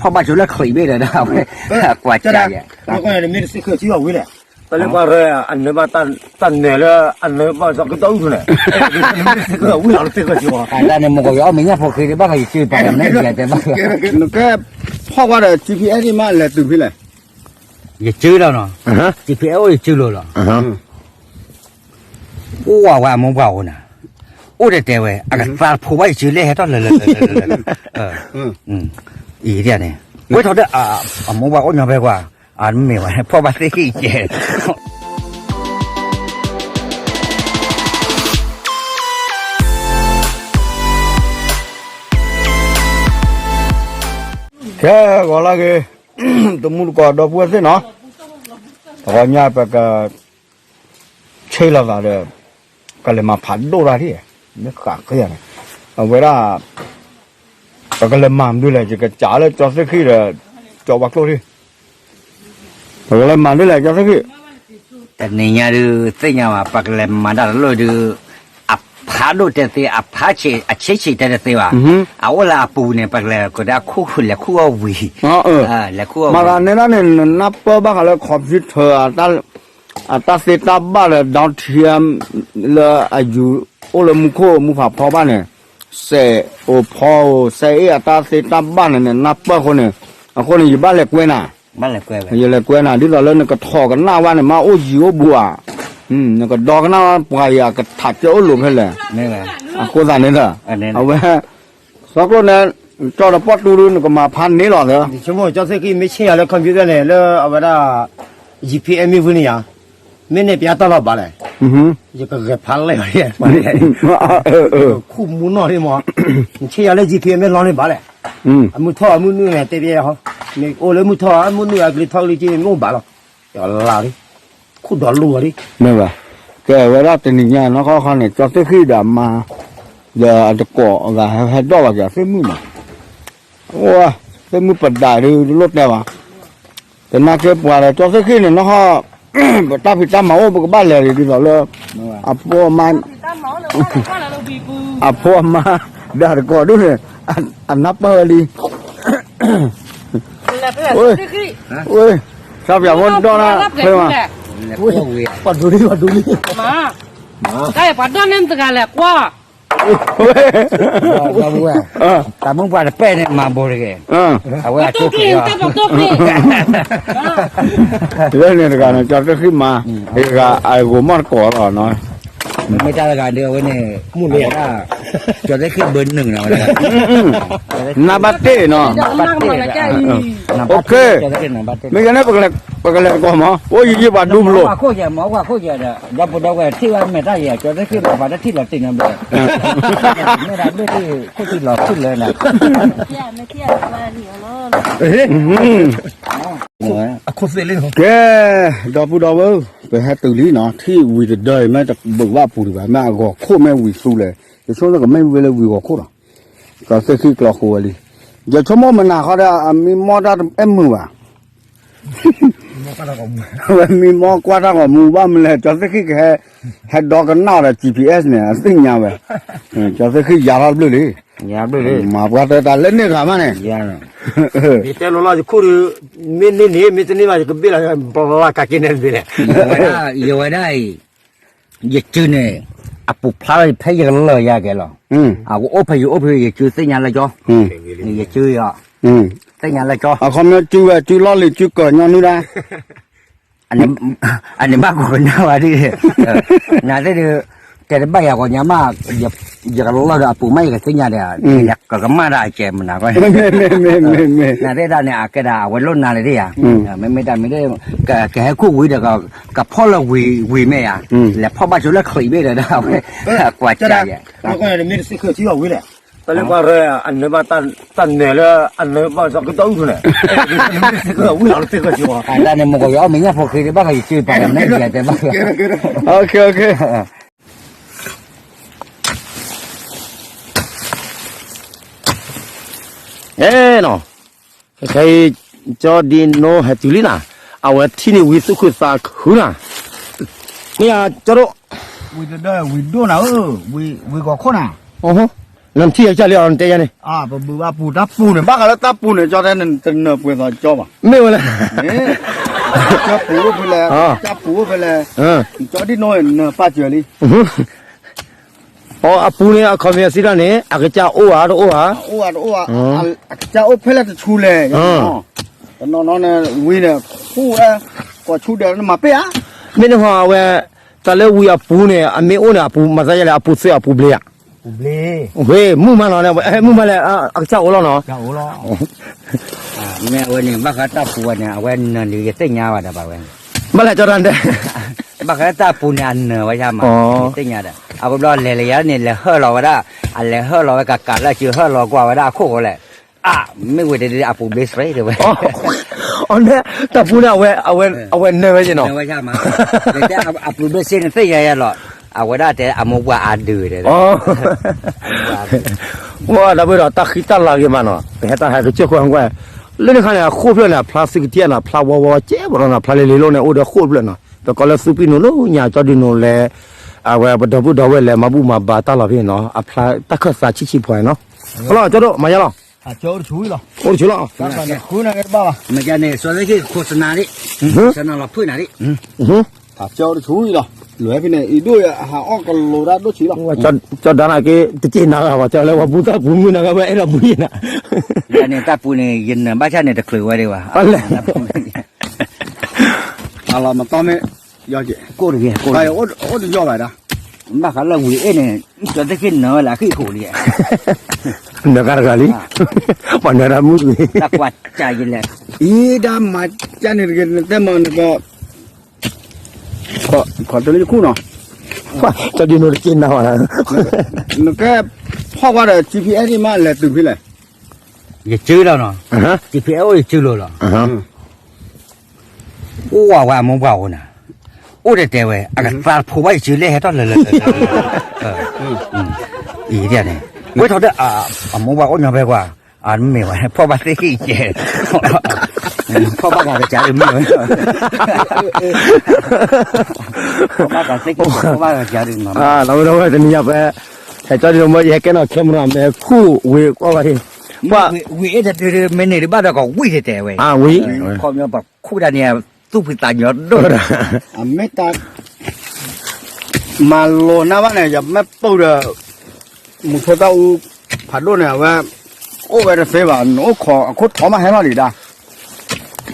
ဖီၣ်ဘၣ်ဆိလၢချံးဘ့ၣ်ဒီး အဝဲ ကွၢ်ကၢ်ယဲ တၢ်လၢပှၤရၢ အနၢဘၣ်တၢ်နဲၣ်လၢအနၢဘၣ်စီၤကတီၢ်အူန့ၣ် ဝံၤလီၤလၢသ့ၣ်ဃၢၤဝံၤ တၢ်န့ၣ်မ့ၢ်ကီး ယအီၣ်မ့ၢ်ညၣ်ဖိဃ့ဒံးဘၣ်ဃး ယစုပာ်လီၤမ့ၢ်ယတဲဘၣ် နကဖီၣ်ကွၢ်ဒီး GPX မးလဲၤတုၤဖဲလဲၣ် ယစုလီၤနီၤ GPX အိၣ်ယစုလိၤလီၤ အိၣ်ဝဲအမိၢ်ပှၢ်အိၣ်နၤ အိၣ်တဲတဲဝဲ အကသါတဖိဘၣ်ယစုလဲၣ်ဟဲထီၣ်လၢလၢလၢလၢလၢ အံၤန့ၣ် ဝဲထီၣ်ဒီး အမိၢ်ပှၢ်အိၣ်ညီဖဲကွၢ် အမ့ၢ်ဝဲ ဖီၣ်ဘၣ်သ့ၣ်ဃံၣ်ကဲ ကဲ ဂီၤလၢဂ့ၤ တမူတကိးဒီပုၢ်ဝဲၢ်သ့ၣ်နီၤ တဂီၤညါပက ဆ့လီၤသးဒီး ကလဲၤမၤဖးဒိၣ်တၢ်ဒ် မ့ၢ်ဃးဃ့ယၤန့ၣ် အဝဲဒၣ် ပကလဲၤမၤမနုၤလဲၣ် ယကစးလၢကၠီသ့ၣ်ဃံၣ်ဒီး ကၠီဝါကျိၣ်ထံၣ် ပကလဲၤမၤဒ်လဲၣ် ကၠီသ့ၣ်ဃံၣ် တနံၤညါဒုး သ့ၣ်ညါဘၣ် ပကလဲၤမၤတၢ်တလိၣ်ဒုး အဖးဒိၣ်တဲသ့ အဖးဆံး အဆံးဆံးတဲတသ့ဘၣ် အအိၣ်လၢအပူၤန့ၣ် ပကလဲၤကဒါခူၣ် လဲၤခူၣ်အီၣ်ဝံၤ လဲၤခူၣ်အီၣ်ဝံၤ မၤသးနဲဒၣ်န့ၣ် နနၢ်ပၢၢ်ဘၣ်ဃးလၢ computer အတၢ်သ့တၢ်ဘၣ်လၢ ဒီထံ လၢအယူၤအိၣ်လၢမူခိၣ်မူဖးဖီဘၣ်န့ၣ် စဲးအိၣ်ဖီအိၣ် စဲးအ့ၣ်အတၢ်သ့တၢ်ဘၣ်န့ၣ်န့ၣ် နၢ်ပၢၢ်အဃိန့ၣ် အဃိန့ၣ် ယဘၣ်လဲၤကွဲနၤ ယလဲၤကွဲနၤ ဒ်သိးလၢနကထီၣ်ကနၣ်ဝဲန့ၣ် မ့ၢ်အိၣ်ယံၤအိၣ်ဘူးဧါ နကဒီကနၣ်ဝဲပှၤအံၤအကထးကဲအိၣ်လိာ်ဖဲလဲၣ် အဃိသတးန့ၣ်ဒီး အဝဲ စီကျိၣ်န့ၣ် ကၠီဒီးပီၣ်တူဒု နကမၤဖးန့ၢ်လီၤသၢ ယဆိကမိၣ်ကၠီသ့ၣ်ဃံၣ်မ့ၢ်ဆ့ၣ်ယၤလၢ computer န့ၣ် လၢအဝဲဒၣ် GPX မ့ၢ်ဝံၤန့ၣ်ယၤ မ့ၢ်န့ၢ်ပယါတီၢ်လီၤဘၣ်လဲၣ် ယကဂဲၤဖးလဲၢ်လီၤ ခူၣ်မူနီၢ်န့ၣ်မး နဆ့ၣ်ယၤလၢ GPX မ့ၢ်လီၤန့ၣ်ဘၣ်လဲၣ် အမုၢ်ထီၣ်အမုၢ်နုာ်န့ၣ် တဲပယါဟီ မ့ၢ်အိၣ်လၢမုၢ်ထီၣ်အမုၢ်နုာ်အကလံၤထီၣ်ကလံၤက့န့ၣ် မ့ၢ်အိၣ်ဘၣ်လီၤ ယလါလံ ခူၣ်ဒီးလိၢ်လံ မ့ၢ်ဘၣ် ကဲဝဲဒၣ်တနံၤညါနီၢ်ခီခီန့ၣ် ကၠီသ့ၣ်ဃံၣ်ဒီးအမါ ဒီးအတကိးအဂၤဟဲဒိၣ်ဘၣ်က့ၤသ့ၣ်မုၣ်နီၤ အိၣ် သ့ၣ်မုၣ်ပဒးဒုးတလိၣ်တဲဘၣ် တနာ်က့ပှၤဒီးကၠီသ့ၣ်ဃံၣ်န့ၣ်နီၢ်ခီ ပတၢ်ဖံးတၢ်မၤအိၣ် ပကဘၣ်လဲၤလံဒ်သိးလၢ အဖိအမါ အဖိအမါ ဒီးအတကိးဒုးန့ၣ် အနၢ်ပၢၢ်ဝဲလံ ဝ့ၢ် ဝ့ၢ် စးပၠးဖိဒီၣ်နၢ်ဖဲမး ပှၤဒိလံ ပှၤဒိလံ တၢ်ပှၤဒီၣ်န့ၣ်တဂၤလဲၣ်ကွၢ် ဝ့ၢ် တၢ်မုၣ်ပှၢ်တပဲၢ်န့ၣ်မၤဘိးတဂ့ၤ အဝဲအကျိၤကျ့ၤ လၢန့ၣ်တဂၤန့ၣ် ကၠီသ့ၣ်ဃံၣ်မါ တဂၤအဂိၤမီၢ်တကိးလီၤနီၤ မ့ၢ်တၢ်တဂၤဒုးအဝဲန့ၣ် မ့ၢ်ဝဲဒၣ် ကၠီသ့ၣ်ဃံၣ်ဘၢနုာ်နီၤဝဲဒၣ် နၢ်ဘၣ်တ့ၢ်နီၤ နၢ်ဘၣ်တ့ၢ် ကၠီသ့ၣ်ဃံၣ်နၢ်ဘၣ်တ့ၢ် မ့ၢ်ယန့ၣ် ပကလဲၤတကိးမး အိၣ်ယံာ်ယံာ်ပှၤဒူပလိာ် ပှၤခိၣ်ယဲမ့ၢ်ပှၤခိၣ်ယဲဒီး ဒီပုၢ်ဒီဝဲၢ်ထံၣ်ဝဲမဲာ်တၢ်ယဲ ကၠီသ့ၣ်ဃံၣ်မၤပှၤတထံၣ်လီၤတံၢ်နီတဘျီ မ့ၢ်ဒၣ်ဘ့ၣ်ထံၣ်ခိၣ်ထံလီၤထံၣ်လၢနၤ ကဲ ဒီပုၢ်ဒီဝဲၢ် ပဟဲတုၤလံနီၤ ထံၣ်ဝံၤတဒၢအံၤ မ့ၢ်တဘုးဘၣ်ပူၤဒံးဘၣ် မ့ၢ်အဂီၤခိၣ်မ့ၢ်ဝံၤသူလဲၣ် ယဆိကမိၣ်ကမ့ၢ်ဝံၤလၢဝံၤဂီၤခိၣ်လီၤ ကၠီသ့ၣ်ဃံၣ်ကျီဃိဝဲလံ ယဆိကမိၣ်မနၤဃီဒီး အမံမီၢ်တၢ်တအဲၣ်မုာ်ဘၣ် ဝဲမံမီၢ်ကွၢ်တၢ်ဂီၤမူဘၣ်မနုၤလဲၣ် ကၠီသ့ၣ်ဃံၣ်ကဟဲ ဟဲဒီကနၣ်ဒီး GPS န့ၣ် အသ့ၣ်ညါဝဲ ကၠီသ့ၣ်ဃံၣ်ယၤထီၣ်တဘျုးလံ မၤပှၤတၢ်တၢ်လၢန့ၢ်ဂၤမးန့ၣ် ယတဲလီၤလီၤယခိၣ်ဒီး မ့ၢ်န့ၢ်န့ၣ် မ့ၢ်တန့ၢ်ဘၣ် ယကဘ့ၣ်လီၤ ဘျီလၢကးက့ၤန့ၣ်တဘ့ၣ်န့ၣ် ယဝဲဒၣ်အံၤ ယစုန့ၣ် အပူၤဖျါလီၤဖဲယကလၢာ်ယၤကဲလီၤ အကအိၣ်ဖဲယအိၣ်ဖဲယစုသ့ၣ်ညါလၢကၠီ ယစုယီၤ သ့ၣ်ညါလၢကၠီ အခီပညီစုဝဲစုလီၢ်လံၤစုကၢၤညီနုၢ်ဒၣ် အန့ၣ်ဘၣ်ကိးကနၣ်ဝဲဒၣ် နသ့ၣ်ဒုး တဲတဘၣ်ယၤဂီၤညါမး ယကလီၢ်ဒီးအပူၤမး ယကသ့ၣ်ညါဒီး ယကကမၣ်ဒၣ်အကဲမနၤကွၢ် နသ့ၣ်ဒၣ်န့ၣ် အကဲဒၣ်အဝဲလိၣ်နၤလၢဒ်ယၤ မ့မ့ၢ်တၢ်မ့ၢ်ဒ် ကဟဲခူၣ်ဝံၤဒီး ကဖီၣ်လၢဝံၤဝံၤမ့ၢ်ဧါ လဲၤဖီၣ်ဘၣ်ဆိလၢချံးဘ့ၣ်ဒီး အဝဲ ကွၢ်ကးယဲ မ့ၢ်တသ့ၣ်ဃၢၤထံအီၤဝံၤလဲၣ် တၢ်လၢပှၤရၢ အနၢဘၣ်တၢ်နဲၣ်လၢ အနၢဘၣ်စီၤကတီၢ်အူန့ၣ် မ့ၢ်တသ့ၣ်ဃၢၤဝံၤလီၤ တသ့ၣ်ဃၢၤထံအီၤ တၢ်န့ၣ်မ့ၢ်ကီး ယအီၣ်မ့ၢ်ညၣ်ဖိဃ့ဒံးဘၣ်ဃး ယစုပာ်လီၤမ့ၢ်ယတဲဘၣ် အဲနီၤ ခဲအံၤ ကၠီဒံနိဟဲတုၤလံနၤ အဝဲထံၣ်န့ၢ်ဝံသူၣ်ခုသးခုနၤ မ့ၢ်ယကၠီဒိၣ် ဝံၤတဒၢ ဝံၤဒိၣ်နၤဧၢ ဝံၤဂီၤခိၣ်နၤ အိၣ်ဟိ နထံၣ်အကစၢ်လံအီၤ နတဲယၤန့ၣ်, ပဘုးဘၣ်ပူၤတၢ်ပူၤန့ၣ် ဘၣ်ဃးလၢတၢ်ပူၤန့ၣ် ကၠီတဲနတနၢၤပှဲၤသိးကၠီဘၣ်, မ့ၢ်ဝဲလဲၣ်, ကၠီပူၤအိၣ်ဖဲလဲၣ်, ကၠီပူၤအိၣ်ဖဲလဲၣ်, ကၠီဒ်နီၢ်နၢၤပၢ်စၢၤလံ, အပူၤန့ၣ် အခီပညီစံးတၢ်န့ၣ် အကစၢ်အိၣ်ဧါတအိၣ်ဧါ, အကစၢ်အိၣ်ဖဲလဲၣ်တဆူလဲၣ်, တနီၤနီၤန့ၣ် ဝံၤန့ၣ် ဃူဝဲ, ကိးဆူဒဲးနမၤပ့ၢ်ဧါ, မ့ၢ်န့ၣ်ဟီအဝဲ, တၢ်လၢဝံၤအပူၤန့ၣ် အမ့ၢ်အိၣ်န့ၣ် အပူၤမၤသးယလဲၣ် အပူၤသ့အပူၤဘျ့ဧါ, ဝ့ၢ် မုၢ်မးနီၤ, မုၢ်မးလဲၣ် အကစၢ်အိၣ်လီၤနီၤ မ့ၢ်အဝဲန့ၣ် ဘၣ်ဃးတၢ်ပူၤဝဲန့ၣ် အဝဲနၢၤလံယသ့ၣ်ညါဘၣ်ဒီးဘၣ်ဝဲ, ဘၣ်လဲၣ်ကၠီတၢ်တဲ, ဘၣ်ဃးတၢ်ပူၤန့ၣ် အနၢၤဝဲယါမး, ယသ့ၣ်ညါဒီး အကဘျီလဲၤလၢယၤန့ၣ် လဲၤဟၢၣ်လီၤဝဲဒၣ်, အလဲၤဟၢၣ်လီၤဝဲကကးလၢအစုဟၢၣ်လီၤကွၢ်ဝဲဒၣ်အခိၣ်ဃိလဲၣ်, အမ့ၢ်ဝဲတဒ်အပူၤဘျ့စ့ၢ်တဲဝဲ, အန့ၣ် တၢ်ပူၤန့ၣ် အဝဲနၢၤဝဲယါနီၤ, အပူၤဘျ့စ့န့ၣ်သ့ၣ်ညါယါလီၤ, အဝဲဒၣ်တဲအမိၢ်ပှၢ်အါဒုးတဲ ဝဲဒီပုၢ်ဒီး တၢ်ဃံတၢ်လၤဂ့ၤမးနီၤ, ပဟဲတၢ်ဟဲကစၢၢ်ခိၣ်ဟဲကွၢ်, လၢန့ၣ်ခါန့ၣ် အဃိၣ်ဖျၢၣ်န့ၣ် အဖျါသုကတံၢ်နီၤ, ဖျါဝီဝီကဲပီၤနီၤ, ဖျါလ့လ့လိၣ်န့ၣ် အိၣ်ဒီးဃိၣ်တဖျၢၣ်နီၤ, ပကိးလၢသူပံၣ်နူာ်လၢညါ ကၠီဒုးနူာ်လဲၤ, အဝဲပဒီပုၢ်ဒီဝဲၢ်လဲၤမၤဘူၣ်မၤဘါတၢ်လီၤဖဲန့ၣ်နီၤ, အဖျါတၢ်ခၢၣ်သးဆံးဆံးဖိနီၤ, ဟလီၤ ကၠီဒိၣ် မၤယါလီၤ, အိၣ်တဆူလီၤ, မ့ၢ်န့ၣ် စီၤသ့ၣ်ခံခိၣ်စနၤဒံး, ခိၣ်စနၤလီၤဖုၣ်နၤဒံး ကၠီတဆူအံၤလီၤ, လွဲဖဲန့ၣ် အံၤဒိၣ်ယဟးအီၣ်ကလိၤတၢ်ဒိၣ်ဆံးလီၤ, ကၠီဒါနၤက့ တက့ၢ်နၤဂၤဘၣ် ကၠီလၢဝဲဘူၣ်တၢ်ပူၤမုၢ်နၤဂၤဝဲအဲၣ်ဒိးပူၤယံၤနၤ, ယန့ၣ်တၢ်ပူၤန့ၣ် ယနၢၤဘၣ်ဆၣ်န့ၣ် တချုးဝဲဒံးဘၣ်, အလီၤမတီၢ်မ့ၢ်, ကိၣ်တဂ့ၤ, အိၣ်တယီၢ်ဘၣ်ဒီး, ဘၣ်ဃးလၢဝံၤအ့ၣ်န့ၣ်, ကၠီသ့ၣ်ခံနၢၤဝဲလၢအဃံအခိၣ်လံ, နၢၤဂၤတဂၤလံ, ပှၤနၢၤတၢ်မုၢ်တဂ့ၤ, တၢ်ကွၢ်ကၢ်ယလဲၣ်, အံၤဒၣ်မၤကၢ်န့ၣ်တဂ့ၤ နတဲမၤနက ခီတလၢယခူၣ်နီၤ, ကၠီဒုးနူာ်တက့ၢ်နၤဝဲ, နကဲ, ဖီၣ်ကွၢ်ဒီး GPS ဒံးမး လဲၤတုၤဖဲလဲၣ်, ယစုလီၤနီၤ, GPS အိၣ်ယစုလိၤလီၤ, အိၣ်ဝဲအမိၢ်ပှၢ်အိၣ်နၤ, အိၣ်တဲတဲဝဲ အကသးဖိဘၣ်ယစုလဲၣ်ဟဲထီၣ်လၢလၢ, အံၤန့ၣ်, ဝဲထီၣ်ဒီး, အမိၢ်ပှၢ်အိၣ်ညီဖဲကွၢ်, အမ့ၢ်ဝဲ ဖီၣ်ဘၣ်သ့ၣ်ခံကဲ, ဖီၣ်ဘၣ်ကးကစၢ်ဒုးမ့ၢ်ဝဲ, ဖီၣ်ဘၣ်ကးသ့ၣ်ခံကဲ ဖီၣ်ဘၣ်ကစၢ်ဒုးမ့ၢ်, တမံၤယၤဖဲ, ဟဲကၠီဒုးမ့ၢ် ယဟဲကဲနီၤ camera မ့ၢ်ခူၣ်ဝံၤကွၢ်ဝဲ, ဝံၤအ့ၣ်တဒုးမ့ၢ်န့ၣ်တဘၣ်ဒီးကဝံၤတဲတဲဝဲ, ဝံၤ, ခီပညီပှၤခူၣ်ဒၣ်န့ၣ်, သူၣ်ဖှံသးညီဒိၣ်, အမ့ၢ်တၢ် မၤလိာ်နၤဘၣ်န့ၣ် ယမ့ၢ်ပိာ်ဒီး, မုဆိတၢ်အူဖးဒိၣ်န့ၣ် အဝဲ, အိၣ်ဝဲတသ့ဘၣ် နအိၣ်ခိးအခိၣ်ထီမးဟဲထီၣ်ဒံးဒၣ်,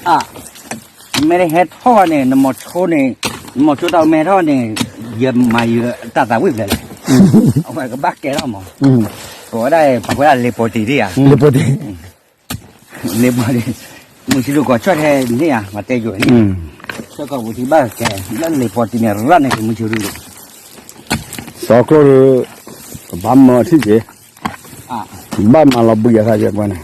အ, မ့ၢ်တဟဲထီၣ်န့ၣ် နမိၤဆိန့ၣ်, နမိၤဆိတၢ်အူမ့ၢ်ဟဲထီၣ်န့ၣ်, ယမၤယတၢ်သးဝံၣ်ဖျဲးလဲၣ်, အဝဲကဘၣ်ကဲထီၣ်မး, ပဝဲဒၣ်ပှၤဝဲဒၣ်လ့ၤပီၤတံၢ်ဒံးဧါ, လ့ၤပီၤတံၢ် လ့ၤပီၤတံၢ်, မုၢ်ဆံးဒိၣ်ကီးဆၢထဲန့ၣ်ဧါ မၤတဲယိာ်န့ၣ်, ဆၢကီးပူၤထံဘၣ်ကဲ, လၢလ့ၤပီၤတံၢ်န့ၣ်ရၣ်န့ၣ် မုၢ်ဆံးဒိၣ်, စီၤကျိဒီး, ကဘၣ်မၤထံၣ်က့ၤ, ဘၣ်မၤလီၤဘှံးအသးက့ၤကွၢ်န့ၣ်,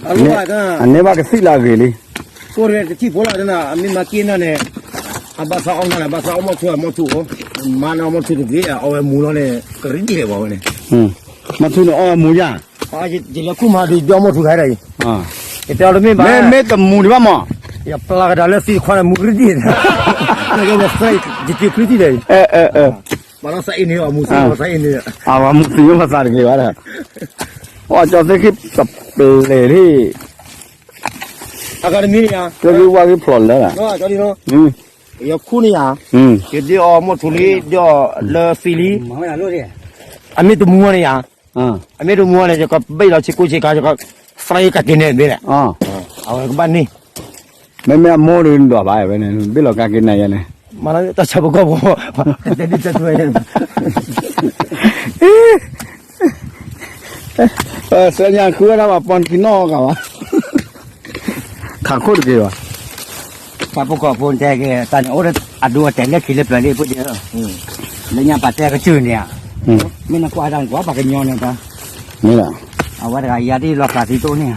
အန့ၢ်ဘၣ်ကသံၣ်လၢအဂ့ၤလံ, ကိၣ်တဂ့ၤတထံၣ်ဖိလီၤ အမ့ၢ်မၤက့ၤနၤန့ၣ်, အဘၣ်သးအီၣ်နၤန့ၣ် ဘၣ်သးအီၣ်မီၢ်ထူအမီၢ်ထူအီၤ, မၤန့ၢ်အီၣ်မီၢ်ထူတဂ့ၤ အီၣ်ဝဲမူလီၤန့ၣ် ကရံၣ်ဒံးလဲၣ်ပှၤဝဲန့ၣ်, မီၢ်ထူန့ၣ်အီၣ်ဝဲမူယါ ယလဲၤခူၣ်မၤဒုး ယအီၣ်မီၢ်ထူခါဒီးအံၤ, ယတဲအီၤတမ့ၢ်ဘၣ်, မ့ၢ်တမူဒံးဘၣ်မး, ယပျၢ်ကဒါလၢသံခွါန့ၣ် မူကရံၣ်ဒံး, ယက့ၤခရံၣ်ဒံးဒီးအံၤ, ဘၣ်ဒီးသးအ့ၣ်န့ၢ်အီၤ မူသံအီၤသးအ့ၣ်န့ၢ်, အဝဲမူသံအီၤသးတဂ့ၤဘၣ်ဒီး, အီၣ်ကၠီသ့ၣ်ခံပပလဲၤလံ, အဂၤတမံၤန့ၣ်ယါ, ကဝါဂ့ၤဖျိးလၢ, ယခူၣ်န့ၣ်ယါ, ယဒုးအီၣ်မီၢ်ထူလံ ဒုးအီၣ်လၢသံလံ, အမ့ၢ်တမူန့ၣ်ယါ, အမ့ၢ်တမူန့ၣ် ယကဘ့ၣ်လီၤဆ့ကိၣ်ဆ့ကၤ ယကသရၣ်ယကက့ၤနဲၣ်ဘ့ၣ်လဲၣ်, အဝဲကဘၣ်န့ၢ်, မ့မ့ၢ်အမိၢ်ဒုးဒွးဘၣ်ဝဲန့ၣ် ဘ့ၣ်လီၤကက့ၤနဲၣ်ယါန့ၣ်, မ့ၢ်လၢတၢ်ဆၢဖိကီၢ်ဖိ, တတဲဒ်တတဲဝဲ ဆှၢညါဃုဝဲဒၣ်ဘၣ် ပီၢ်ခံနီၣ်ဂၤဘၣ်, ခးခိၣ်တက့ၤဘၣ်, ပှၤဖိကီၢ်ဖိတဲက့ၤ တၢ်န့ၣ်အိၣ်ဒီးအဒိအတဲာ်လၢခံလၢပျၢၤလံ ဖိဒံး, လၢညါပာ်တဲကစၢၢ်န့ၣ်ဧါ, မ့ၢ်နကွၢ်တၢ်န့ၣ်ကွၢ်ပှၤကညီန့ၣ်တၢ်, မ့ၢ်လီၤ, အဝဲတဂၤယၤဒ်လီၤသးသံတိၢ်န့ၣ်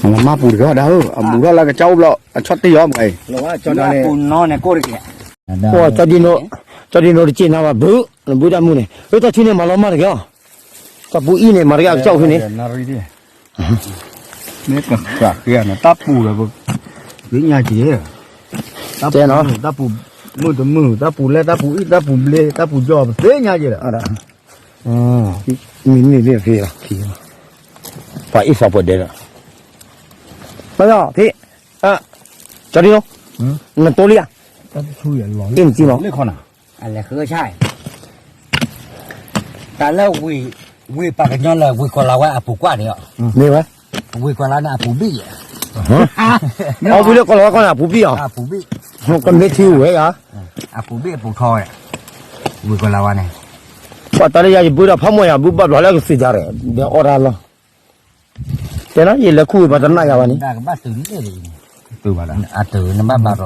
ဧါ မၤပူၤတဂၤဒၣ်ဧၢ, အဘူးထီၣ်လၢကစၢ်အိၣ်ဘျီ အဆီၣ်တ့ၢ်အီၤမးအံၤ, ပူၤနီၢ်န့ၣ်ကိၣ်တက့ၢ်, ကၠီဒံနိတက့ၢ်နၤဘၣ်ဘု, နဘုတၢ်မူန့ၣ် ဝဲတၢ်ထူန့ၣ် မၤလီၤမၢ်တဂ့ၤအီၤ, တၢ်ပူၤအံၣ်န့ၣ် မၤတဂ့ၤအကစၢ်အိၣ်ဖဲန့ၣ်, မ့ၢ်ကဃၣ်ဃ့နတၢ်ပူၤဒီး, သ့ၣ်ညါက့ၤ, တၢ်ပူၤ, မုၢ်တမုၢ် တၢ်ပူၤလဲၣ် တၢ်ပူၤအံၣ် တၢ်ပူၤဘျ့ တၢ်ပူၤယီၢ် ပသ့ၣ်ညါက့ၤဒီး, မ့ၢ်န့ၢ်သ့ၣ်သ့လီၤ, ပှၤအံၣ်သီပှၤဒဲးဒီး, ဖံး, ကၠီဒံလီၤ, နတိလံဧါ, အ့ၣ်နကံလီၤ, လဲၤဃုဆၣ်, တၢ်လၢ ဝ့ၢ်ပှၤကညီလၢ ဝ့ၢ်ကီၤလၤဝါအပူၤကွၢ်န့ၣ်, မ့ၢ်ဝဲ, ဝ့ၢ်ကီၤလၤန့ၣ်အပူၤဘံၣ်, အဝ့ၢ်လၢကီၤလၤဝါကီၢ်န့ၣ် အပူၤဘံၣ်အီၤ, ကမ့ၢ်ထံဝဲဧါ, အပူၤဘံၣ်အပူၤထီဝဲ, ဝ့ၢ်ကီၤလၤဝါန့ၣ်, ပှၤတၢ်လၢယၤယဘုဒီးဖးမိၢ်ယၤဘုဘၣ်ဘျီလၢကသံၣ်တၢ်ရဲၣ် ဒီးအီၣ်တၢ်လီၤ, တဲနီၤ ယလဲၤခူၣ်ဝံၤပှၤတနာ်ယၤဘၣ်န့ၣ်, ဘၣ်တုၤန့ၣ်, အတုၤနဘၣ်ဘၣ်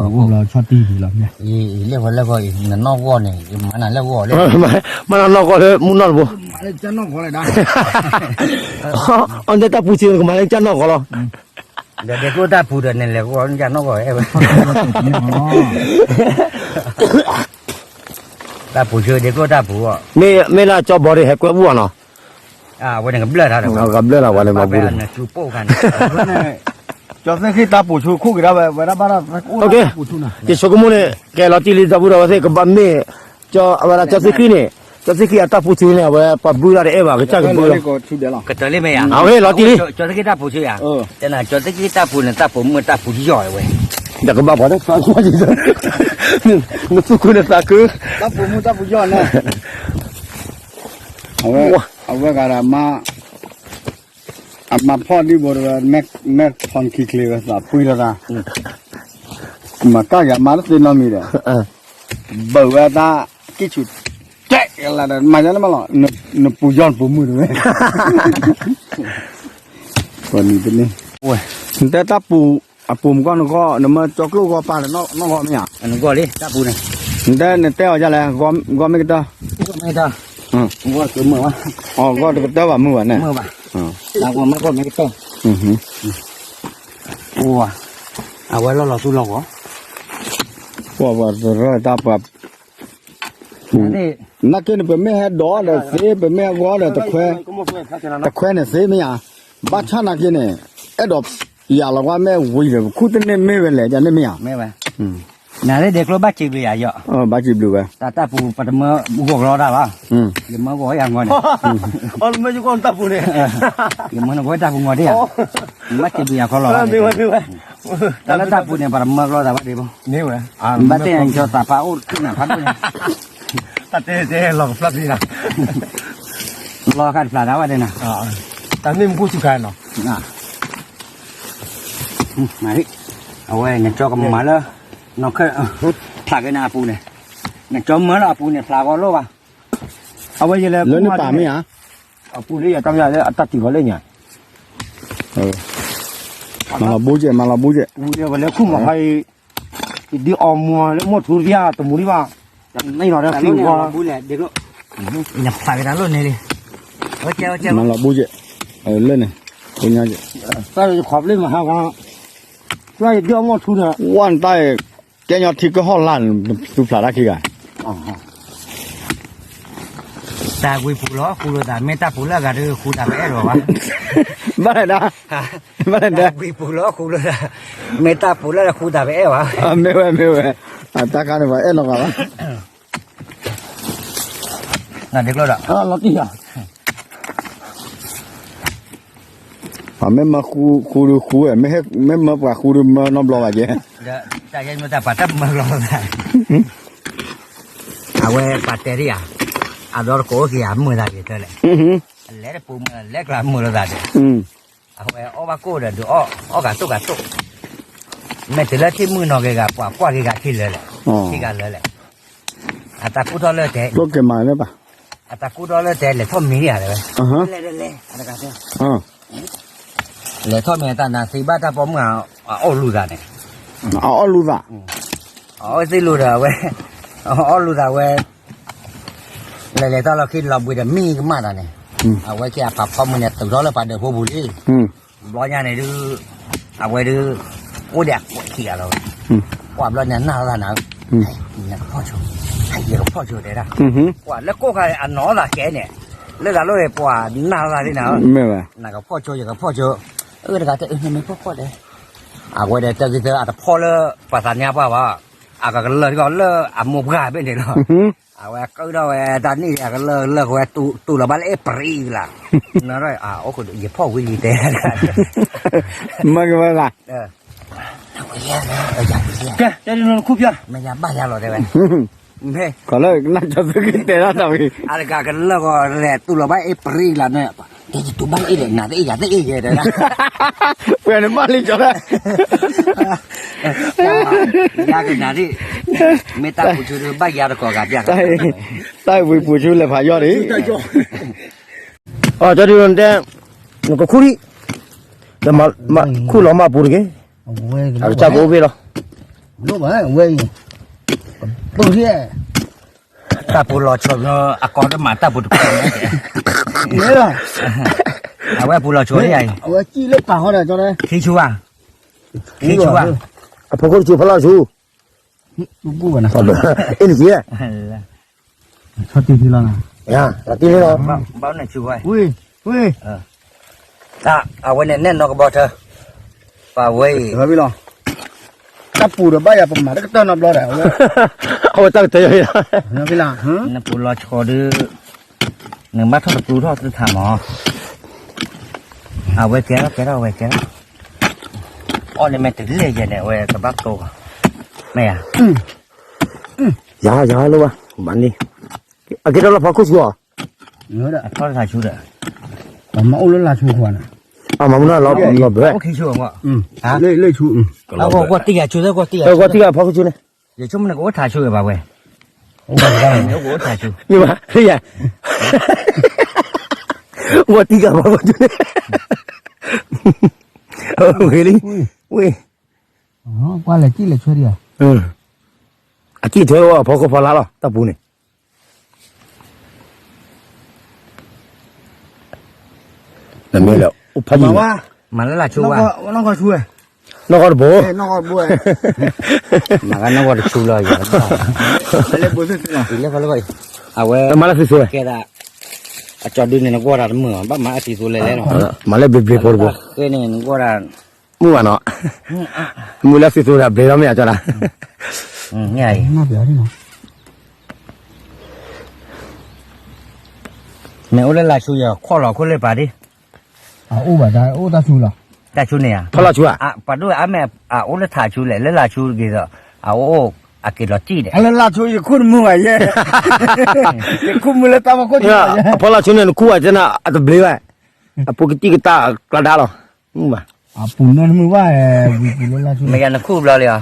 ဒီး, လၢဝဲလၢဝဲ နနီၢ်ဂီၢ်န့ၣ် ယမၤနၤလၢဂီၢ်လၢ, မၤနၤနီၢ်ဂီၢ်လၢမူနီၢ်တဘိ, အီၣ်တဲတၢ်ပူၤစ့ၢ် နကမၤလၢကစၢ်နီၢ်ဂီၢ်လီၤ, ဒီးဒဲးကျိတၢ်ပူၤဒီး နလဲၤဂီၢ်ကစၢ်နီၢ်ဂီၢ်ဝဲ, တၢ်ပူၤစ့ၢ် ဒဲးကျိတၢ်ပူၤအီၤ, မ့ၢ်လၢကၠီဘီဒီး ဟဲကွဲပူၤအီၤနီၤ, အဝဲန့ၣ်ကဘျၢၣ်ထါဒီး, ကဘျၢၣ်လီၤ ပှၤန့ၣ်မၤပူၤန့ၣ်, ကၠီသ့ၣ်ဃံတၢ်ပူၤဆူခိၣ်က့ၤဒၣ်ဝဲ ဝဲဒၣ်ဘၣ်ဒီး, ယဆိကမိၣ်န့ၣ် ကဲလီၤတံၢ်လံ ဒီပုၢ်ဒီဝဲၢ်သ့ၣ် ကဘၣ်မ့ၢ်, အဝဲဒၣ်ကၠီသ့ၣ်ဃံန့ၣ်, ကၠီသ့ၣ်ဃံအတၢ်ပူၤဆူန့ၣ် အဝဲပှၤဘုဒၣ်တအဲၣ်ဘၣ် ကစၢ်ကဘုလီၤ, ကတၢၢ်လံမ့ၢ်ယါ, အဝဲလီၤတံၢ်လံ, ကၠီသ့ၣ်ဃံတၢ်ပူၤဆူယါ, တဲနၤ ကၠီသ့ၣ်ဃံတၢ်ပူၤန့ၣ် တၢ်ပူၤမုၢ်တၢ်ပူၤယီၢ်ဝဲ, ဒီးကဘၣ်ပှၤတၢ်, နသူၣ်ခုနသးခု, တၢ်ပူၤမုၢ်တၢ်ပူၤယီၢ်န့ၣ်, အဝဲ, အဝဲဂၤဒီးမါ အမၤဖီၣ်ဒံးဘိတဝဲ, မဲၣ်ဖီၣ်ခံချ့ဝဲသးပှံၢ်လီၤသး, မၤကၢ်ယၤမါတသ့နီတမံၤဒီး, ဘၢၣ်ဝဲတၢ်ကံၣ်ဆူၣ်, တဲလၢဒီး မၤယါန့ၣ်မးလီၤ, နပူၤယီၢ်နပူၤမုၢ်တဝဲ, နတဲတၢ်ပူၤ, အပူၤမုၢ်ဂီၢ်နဂီၢ် နမၢကၠီကျိၣ်ဂီၢ်ပၢ်ဒီးနီၢ်ဂီၢ်မ့ၢ်ဧါ, နဂီၢ်လံ တၢ်ပူၤန့ၣ်, နတဲ နတဲအီၤဒ်လဲၣ်, ဂီၢ်မ့ၢ်ကတၢၢ်, ဂီၢ်တကတၢၢ်ဘၣ်မုၢ်ဘၣ်န့ၣ်, ဂီၢ်မ့ၢ်ဂီၢ်မ့ၢ်ကတၢၢ်, အဝဲလီၤလီၤသူလီၤဂီၢ်, ပှၤပှၤတရၢတၢ်ပှၤ, နာ်က့န့ၣ် ပမ့ၢ်ဟဲဒိးဒီးသ့ ပမ့ၢ်ဟဲဂီၤဒီးတခွဲ, တခွဲန့ၣ်သ့မ့ၢ်ဧါ, ဘၣ်ဆၣ်နာ်က့န့ၣ်, အဲၣ်ဒိးယၤလီၤကွၢ်မ့ၢ်ဝံၤဒီး ပခူၣ်တန့ၢ်မ့ၢ်ဝဲလဲၣ် ယန့ၣ်မ့ၢ်ဧါ, နၤလၢဒဲးကျိဘၣ်စံးဘျုးယၤယီၤ, ဘၣ်စံးဘျုးဝဲ, တၢ်တၢ်ပူၤပတမၢဂီၤကလီတၢ်ဘၣ်, ယမၢဂီၤယၤဂီၤန့ၣ်, အီၣ်မ့ၢ်ယဂီၢ်တၢ်ပူၤန့ၣ်, ယမၢနဂီၤတၢ်ပူၤဂီၤဒ်ဧါ, ဘၣ်စံးဘျုးယၤခီလီၤ, တၢ်လၢတၢ်ပူၤန့ၣ် ပတမၢကလီတၢ်ဘၣ်ဒံးဘၣ်, ဘၣ်တဲနကၠီသးပှၢ်အိၣ်တခူၣ်နၤဖးဒိၣ်န့ၣ်, တၢ်တဲတဲလီၤကဖျၢၣ်ဖံးနၤ, လီၤခါတဖျးနၤဝဲဒၣ်နၤ, တၢ်မ့ၢ်မူခိၣ်စူၤခါနီၤ, အဝဲနကၠီကမၤလၢ, နီၢ်ခၢၣ်, ဖျးက့ၤနၤအပူၤန့ၣ်, နကၠီမၢလၢအပူၤန့ၣ် ဖျးဂီၤလိၣ်ဘၣ်, အဝဲယလဲၤလၢနပာ်မ့ၢ်ဧါ, အပူၤလၢယတၢ်မ့ၢ်လၢအတၢ်တံၤဂီၤလၢညါ, မၤလီၤဘိကဲး မၤလီၤဘိကဲး, ဝဲလၢခူၣ်မၤခါအံၤ, ဒ်အီၣ်မူလၢမိၢ်ထူတယါတမူဒံးဘၣ်, နလီၤဒီးသံဂီၤ, နဖျးက့ၤတၢ်လိၣ်န့ၣ်လံ, မၤလီၤဘိကဲး, လၢန့ၣ်, တၢ်ယခီပလ့ၢ်မၤဟးဂီၤ, တၢ်ယဒ်အီၣ်မိၢ်ထူန့ၣ်, ဝဲနတၢ်, ကဲညီထံကဟီၣ်လၢ်, သူဖျးတၢ်ခံဂၤ တၢ်ဝံပူၤလီၤဃူလိာ်သး မ့ၢ်တၢ်ပူၤလၢအဂၤဒီးဃူသးပအဲၣ်လီၤဘၣ်, ဘၣ်လဲၣ်ဒၣ်, ဘၣ်လဲၣ်ဒၣ်, တၢ်ဝံပူၤလီၤဃူလိာ်သး, မ့ၢ်တၢ်ပူၤလၢဃူသးပအဲၣ်ဘၣ်, မ့ၢ်ဝဲမ့ၢ်ဝဲ, တၢ်ခါန့ၣ်ပှၤအဲၣ်လီၤဘၣ်ဘၣ်, နဒုးကျိဒီး, ပှၤမ့ၢ်မၢဃူဃူဒီးဃူဝဲ, မ့ၢ်မၢပှၤဃူဒီးမၢနီတဘျီဘၣ်ကဲ, တၢ်ယဲမ့ၢ်တၢ်ပှၤတၢ်မၢလီၤသး, အဝဲပှၤတဲဒ်ဧါ, အဒီတကိးအိၣ်က့ၤဧါ မုာ်သးက့ၤတၢ်လဲၣ်, လဲၤတပူၤမုာ်လဲၤကျါမုာ်လိာ်သးဒီး, အဝဲအီၣ်ဘၣ်ကိၣ်ဒီးဒုးအီၣ် အီၣ်ဂၤတိၣ်ဂၤတိၣ်, မ့ၢ်တုၤလၢထံၣ်မုၢ်နီၢ်က့ၤဂၤ ပှၤကွၢ်က့ၤဂၤခံလၢာ်လဲၣ်, ခံဂၤလၢာ်လဲၣ်, အတၢ်ကူၣ်ထီၣ်လၢတဲ, အတၢ်ကူၣ်ထီၣ်လၢတဲလဲၤထီၣ်မံၤန့ၣ်ဧါတဲဝဲ, လဲၤထီၣ်မံၤတၢ်နၤသံဘၣ်တၢ်ပိာ်မုၣ်အအီၣ်လူၤသးန့ၣ်, အအီၣ်လူၤသး, အအီၣ်သ့ၣ်လူၤဒီးအဝဲ, အအီၣ်လူၤသးဝဲ လဲၤလဲၤတၢ်လီၢ်ခံလီၤဘှံးဒီးမံကမၣ်တၢ်န့ၣ်, အဝဲက့ၤအပာ်ဖီမုၢ်န့ၣ် တုၤထီၣ်လၢပှၤဒၢးဖိပူၤလံ, ဘျီညါန့ၣ်ဒုး, အဝဲဒုး, အိၣ်ဒီးအကွဲးခံဂၤလီၤ, ကွၢ်ဘျီန့ၣ်နၢ်လိာ်သးနၤ, နကဖီၣ်ဆိ, ယကဖီၣ်ဆိတဲဒၣ်, ကွၢ်လၢကိၣ်ခါန့ၣ် အနီၢ်သးကဲန့ၣ်, လၢသးလိၣ်န့ၣ် ပှၤနၢ်လိာ်သးလံနၤ, နကဖီၣ်ဆိ ယကဖီၣ်ဆိ, အၢတဂၤတဲ နမ့ၢ်ဖီၣ်ဖီၣ်တဲ, အဝဲဒီးတၢ်ဂ့ၢ်သၢအတဖီၣ်လၢပှၤသးညါပှၢ်ဘၣ် အကကလၢာ်ထံကီၢ်လၢအမိၢ်ပှၢ်ဘ့ၣ်န့ၣ်လီၤ. အဝဲကၢထီၣ်ဝဲတၢ်နံၣ်အကလၢာ်လၢာ်ဝဲတူၢ်လီၤဘၣ်လၢအ့ၣ်ပရံလၢ်, ယဖီၣ်ဝံၤလံတဲ, မ့ၢ်ကဝဲလၢ ကဲ, တၢ်ဒ်န့ၣ်နခူၣ်ပျၢ်, မ့ၢ်ယဘၣ်ယၤလီၤတဲဝဲ, မ့ၢ်, ကီၢ်လၢကနၣ်ကၠီသုကတဲဒၣ်တၢ်ဝံၤ, အတဂၤကလၢာ်ဂီၤလဲၤတူၢ်လီၤဘၣ်အ့ၣ်ပရံလၢ်န့ၣ်, တဲယတူၢ်ဘၣ်အ့ၣ်လဲၣ် နၤတအ့ၣ်ယၤတအ့ၣ်ယဲတဲဒၣ်, ပှဲၤန့ၣ်ဘၣ်လံကၠီဒၣ်, ယကနၤဒ်, မ့ၢ်တၢ်ပူၤဆူဘၣ်ယၤတကိးဂၤပျၢ်, တၢ်ဝံၤပူၤဆူလဲၤဖးယီၢ်ဒံး, အကၠီဒ်န့ၣ်တဲ, နကခူၣ်ဒံး, ခူၣ်လီၤမၢ်ပူၤတက့ၢ်, အကစၢ်ကအိၣ်ဘ့ၣ်လီၤ, ဝဲအံၤ, တၢ်ပူၤလီၤဆီ, အကီတမၤတၢ်ပူၤတပူၤ, အဝဲပူၤလီၤဆီ, အဝဲကံၣ်လၢပာ်ဃီဒီး, ခံဆူဧါ, ခံဆူဧါ, အဖီခိၣ်တဆူဖီလာ်ဆူ, အ့ၣ်နက့ၤ, ဆီတံၢ်လီၤ, ဘၣ်နဆူဝဲ, ဝဲ, အဝဲန့ၣ် နဲၣ်နီၢ်ကဘီထၢ, ပဝဲအံၤ, တၢ်ပူၤဒီးဘၣ်ယၤပမၤတကတၢၢ်နီတဘျီဒီး, အဝဲတၢ်ကတၢၢ်ယီၤ, နပူၤလီၤဆီဒုး, နဘၣ်ထီၣ်တပူၤထီၣ်သထးမး, အဝဲကဲထီၣ်ကဲထီၣ်အဝဲကဲထီၣ်, အီၣ်န့ၣ်မ့ၢ်တလဲၢ်ယဲၢ်န့ၣ် အဝဲကဘၣ်ကိး, မ့ၢ်ဧါ, ယၤယၤလၢဘၣ်, ဘၣ်န့ၣ်, အကဲထီၣ်လၢဖီခိၣ်ဆူအီၤ, အထီၣ်လၢထးဆူဒီး, မၤအိၣ်လၢလါဆူခွါန့ၣ်, အမၤမနုၤလီၤဘၢ, လၢဆူ, လၢဆူ, ဂီၢ်တံၢ်ဂၤဆူ, ဂီၢ်တံၢ်ဂၤဖီခိၣ်ဆူန့ၣ်, ယဆိကမိၣ်န့ၣ်ကအိၣ်ထးဆူဘၣ်ဝဲ, အိၣ်ထးဆူ, မ့ၢ်ဘၣ်, ဂီၢ်တံၢ်ဂၤဖီခိၣ်ဆူန့ၣ်, ဝ့ၢ်, ကွၢ်လဲၤကံၣ်လဲၤဆွဲဒံးဧါ, အကံၣ်ထွဲအဖီခိၣ်ဖီလာ်လီၤ တၢ်ပူၤန့ၣ်, နမ့ၢ်လၢအိၣ်ဖးယံၤ, မၤလၢလၢဆူဝဲ, နီၢ်ကီၢ်တဘိ, မၤကနီၢ်ကီၢ်တဆူလီၤ, အဝဲ, မၤလၢသုသိဝဲ, ကဲဒၣ်, အကၠီဒုန့ၣ်နကွၢ်တၢ်တမုာ်ဘၣ် မၤအသံသိလဲၤလဲၤနီၤ, မၤလၢဘျ့ဘျ့ဖိတဘိ, ဃဲန့ၣ်နကွၢ်တၢ်, မုာ်ဘၣ်နီၤ, မုာ်လၢသုသိတၢ်ဘျ့လီၤမ့ၢ်အကၠီဒၣ်, မ့ၢ်အံၤ မ့ၢ်အိၣ်လၢလၢဆူယၤ ခီၣ်လီၤခိၣ်လၢပာ်ဒ်, အိၣ်ဘၣ်တၢ်အိၣ်တၢ်ဆူလီၤ, တၢ်ဆူန့ၣ်ဧါ, ပှၤဒိၣ်အါမ့ၢ်အအိၣ်လၢထးဆူလဲၣ် လၢလၢဆူတဂ့ၤဒီး, အအိၣ်, အက့ၤလီၤတံၢ်ဒီး, လၢလၢဆူယခိၣ်တမုာ်ဘၣ်ယဲ, ယခိၣ်မုာ်လၢတၢ်ဖီခိၣ်, အဖီလာ်ဆူန့ၣ် နခူၣ်ဘၣ်ကဲနၤ အတဘျ့ဘၣ်, အပူၤကတံၢ်ကတၢ်ကျါဒါလီၤ, မုာ်ဘၣ်, အပူၤန့ၣ်တမုာ်ဘၣ်, ဝံၤပူၤလၢလၢဆူ, မ့ၢ်ယၤနခူၣ်ဘျီလံဧါ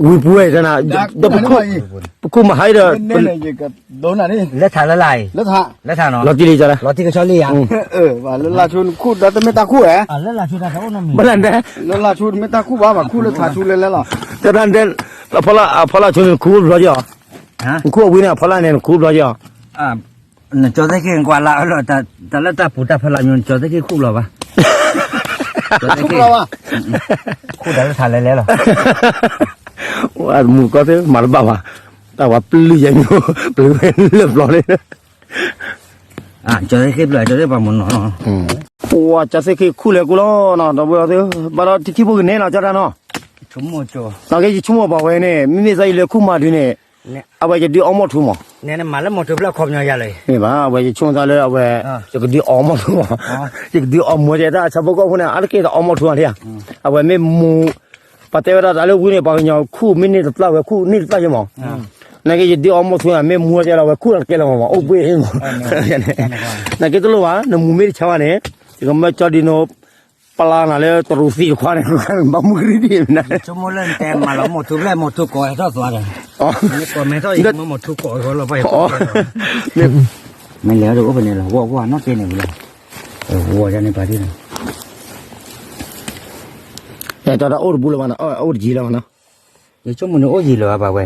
ဝံၤပူၤဝဲတနၤ, ပခိၣ်မဟါဒီး, လၢထးလၢလာ်အံၤ, လၢထးနီၤ, လီၤတံၢ်လံကၠီလၢ, လီၤတံၢ်ကဆီလံဧါ, လၢလၢဆူနခူၣ်ဒီးတမ့ၢ်တၢ်ခူၣ်ဧါ, ဘၣ်လၢလၢဆူတမ့ၢ်တၢ်ခူၣ်ဘၣ် ဘၣ်ခူၣ်လၢထးဆူလဲၤလဲၤလီၤ, တၢ်တၢ်, အဖီလာ်ဆူန့ၣ်နခူၣ်ဘျီက့ၤအီၤ, နခူၣ်အဝံၤန့ၣ် အဖီလာ်န့ၣ်နခူၣ်ဘျီက့ၤအီၤ နကၠီသ့ၣ်ခ့ကွၢ်လၢအလီၤ, တၢ်လၢတၢ်ပူၤတၢ်ဖီလာ်မ့ၢ် နကၠီသ့ၣ်ခ့ခူၣ်လီၤဘၣ်, ခူၣ်လီၤဘၣ်, ခူၣ်တၢ်လၢထးလဲၤလဲၤလီၤ, မူကီၢ်သ့ၣ်မၤတဘၣ်ဘၣ်, တၢ်ဝဲပျုၢ်ယဲၢ်ညိ, ပျုၢ်ဝဲလၢပျီန့ၣ်, ကၠီသ့ၣ်ခ့ပျုၢ် ကၠီသ့ၣ်ပှၤမုၢ်နီၢ်နီၢ်, ပှၤကၠီသ့ၣ်ခ့ခူၣ်လဲၤကိလီၤနီၤ, ဒီပုၢ်ဝဲၢ်သ့ၣ်, ဘၣ်ဒီးတထံၣ်ဖိကန့ၢ်နီၤ ကၠီတၢ်နီၤ နာ်က့ ယဆိကမိၣ်ပှၤဝဲန့ၣ် မ့မ့ၢ်သးယလဲၤခူၣ်မၤဒုးန့ၣ်, အဝဲယဒုးအီၣ်မီၢ်ထူမး, မ့ၢ်ဘၣ် အဝဲယဆိကမိၣ်သးလၢအဝဲ, ယကဒုးအီၣ်မီၢ်ထူမး, ယကဒုးအီၣ်မီၢ်ကဲတၢ်ဆၣ်ဖိကီၢ်ဖိန့ၣ် အါတက့ၢ်တအီၣ်မီၢ်ထူအါလံဧါ, အဝဲမ့ၢ်မူ, ပှၤတဲဝဲဒၣ်တၢ်လၢဝံၤန့ၣ် ပှၤကညီခူၣ်မ့ၢ်န့ၢ်တပျၢ်ဝဲခူၣ်န့ၢ်တပျၢ်ယဲမး, နာ်က့ ယဒုးအီၣ်မီၢ်ထူန့ၣ် မ့ၢ်မူဝဲကဲလီၤ အဝဲခူၣ်လီၤတကဲလီၤမး အိၣ်ဘှ့ၣ်ဟ့ၣ်မး, နာ်က့တလိၣ်ဘၣ် နမူမ့ၢ်တဆါဘၣ်န့ၣ်, ယကမၢကၠီဒုးန ပျၢ်နၤလၢတရူးသံတခွါန့ၣ် ဘၣ်မူကရံၣ်ဒ်မနုၤ, ဆိကမိၣ်လၢနတဲမၤလီၤမိၢ်ထူဖျဲၢ်မိၢ်ထူကိးထီၣ်သွါဒီး, မ့ၢ်ကိးမဲထီၣ်ယမိၢ်ထူကိးဂီၤလီၤဘၣ်ယ, မ့ၢ်လဲၤအီၤတအိၣ်ဖဲန့ၣ်လီၤ ဝီၢ်ဝီၢ်နီၢ်ကဲန့ၣ်ဝံၤလီၤ, ဝီၢ်ယၤန့ၣ်ပာ်တ့ၢ်လီၤ, တၢ်တအိၣ်တဘူးလၢၤဘၣ်နီၤ အိၣ်တယံၤလၢၤဘၣ်နီၤ, ယဆိကမိၣ်န့ၣ်အိၣ်ယံၤလၢၤဘၣ်ဝဲ,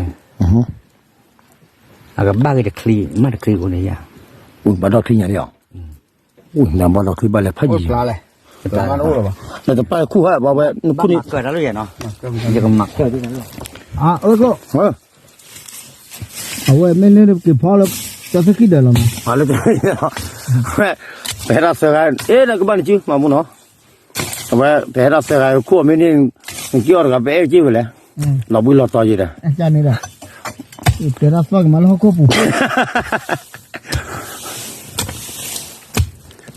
အကဘၣ်က့ၤတချံ မ့ၢ်တချံအိၣ်န့ၣ်ယၤ, ဘၣ်ဒီးချံညါလံအီၤ, နဘၣ်ဒီးချံဘၣ်လဲၤဖးယံၤ, နတပာ်ခူၣ်ဟဲဘၣ်ဝဲ နခူၣ်န့ၣ်, ယကမၤခီၣ်, အဝဲမ့ၢ်န့ၣ်က့ၤဖီလၢ, ကၠီသ့ၣ်ခံဒၢးလီၤမး, ပဟဲဒၣ်သၢဂၤ, အဲ နကဘၣ်နစုမၤမူနီၤ, အဝဲပဟဲဒၣ်သၢဂၤ ခူၣ်အီၤမ့ၢ်န့ၣ်, နက့ၤအီၤတဂၤ ပအဲၣ်က့ၤဝဲလဲၣ် လီၤဘှံးလီၤတီၤယံၤဒီး, တဲဒၣ်သီၣ်ကမၤလၢဟီၣ်ခိၣ်ပူၤ,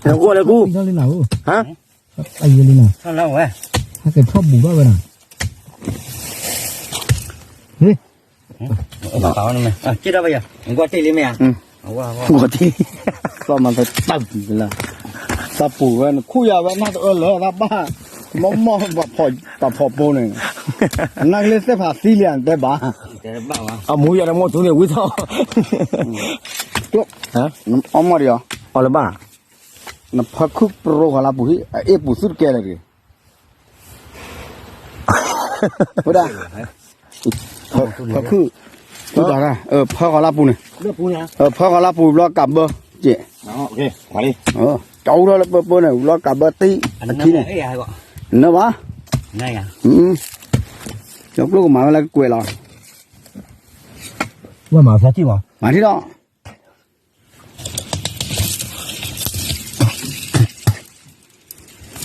ဟဲကွၢ်လဲၣ်ကူ, ဟါ, အယံၤလံနီၤ, ဟဲက့ၤထီၣ်ဘူးဘၣ်ဝဲနီၤ, ဟ့ၣ် က့ၤဒီးဘၣ်ယၤ, ကွၢ်တ့ၢ်လံမ့ၢ်ဧါ, ကွၢ်တ့ၢ်လံ, သီၣ်မၤသတၢ်ပူၤလၢ, သးပူၤဝဲနခူၣ်ယၤဝဲနၢ်တအၢလၢသးဘၣ်, မီၢ်မီၢ်ပှၤဖီၣ်ပိန့ၣ်, နၢ်ကလၢသ့ၣ်ဖးသံလံဧါ နတဲဘၣ်, အမူယၤတမီၢ်ထူန့ၣ်ဝံထီၣ်, အီၣ်မီၢ်ဒံးအီၤ, အီၣ်လၢၤဘၣ်, နဖၢခုၣ်ပရိဃီၤလၢပူၤဟံၣ် အအ့ၣ်ပူၤသုတကဲလၢၤတဂ့ၤ ဝဲဒၣ်, ဖၢခုၣ်, ဖၢဃီၤလၢပူၤန့ၣ်, ဖၢဃီၤလၢပူၤဘျီကးဘၢ, ကဲ, ကၠီအူထီၣ်လၢပၢပၢန့ၣ် ဘျီကးဘၢတံၢ်အခံန့ၣ်, နဘၣ်, ကၠီကျိၣ်ကမၤဝဲလၢကကွဲးလီၤ, မၤထံၣ်လီၤ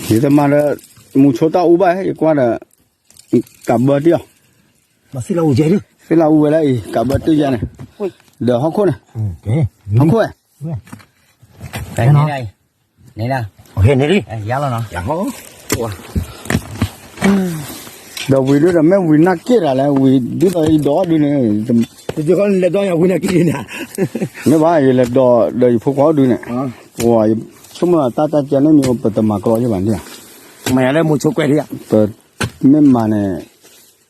ယတမၤဒီး မူဆိတၢ်အူဘၣ် ယကွၢ်ဒီး, ကးဘၢတံၢ်အီၤ, သ့ၣ်လၢအူဝဲလၢအံၤ ကးဘၢတံၢ်ယါန့ၣ်, ဒီးဟီၣ်ခိၣ်န့ၣ်, ဟီၣ်ခိၣ်ဝဲ, န့ၣ်လံ, ဒီးဝံၤဒုဒီး မ့ၢ်ဝံၤနၢ်က့ၣ်တၢ်လဲၣ် ဝံၤဒုဒီးယဒီးအီၣ်ဒုန့ၣ်, လဲၤဒီးယၤဝံၤနၢ်က့ၣ်န့ၣ်, မ့ၢ်ဘၣ် ယလဲၤဒီးဒီးယဖိခွါအီၣ်ဒုန့ၣ်, ပှၤယဆိကမိၣ်တၢ်တၢ်ကဲန့ၣ်မ့ၢ် ပတမၤကျီယဘၣ်န့ၣ်, မၤယၤလၢမူဆိကွဲးဒံး, ပမ့ၢ်မၤန့ၣ်,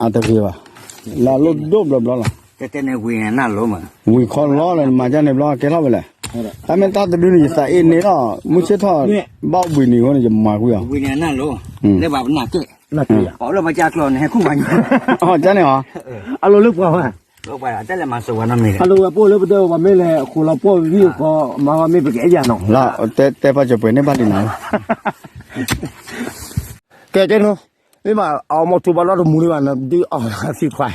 အတဂ့ၤဘၣ်, လၢအလိၣ်ဒိၣ်ဘျီဘျီလီၤ, ဝံၤခီလီလၢ နမၤကၢ်န့ၣ်ဘျီ ကဲထီၣ်ဝဲလဲၣ်, တၢ်မ့ၢ်တၢ်တဒုန့ၣ် ယသးအ့ၣ်န့ၢ်လီၤ မုၢ်ဆ့ၣ်ထီၣ်, ဘၣ်ဝံၤနံၤအဃိန့ၣ် ယမၤကွံာ်အီၤ, လၢဘၣ်ပနၢ်က့ၣ်, အီၤလၢမၤကၢ်ကျီန့ၣ်ဟဲခူၣ်မၤညီ, အီၤန့ၣ်, အလိၤလၢပှၤဝဲ, အလိၤလၢပှၤတဲလဲၣ်မၤစၢၤဝဲနီတမံၤ, အလိၤဝဲပိၢ်လၢပတဲဝဲပှၤမ့ၢ်လဲၤအဃိလီၤပှီၢ်ဝံၤအဃိ မၤဝဲမ့ၢ်ပကအဲၣ်ယၤနီၤ, တဲပှၤစၢၤပှဲၤန့ၢ်ဘၣ်လံနီၤ, ကဲကဲနီၤ, မ့ၢ်ဘၣ်အီၣ်မီၢ်ထူဘၣ်လီၤတမူလံဘၣ် နဒုးအီၣ်သံခွါ,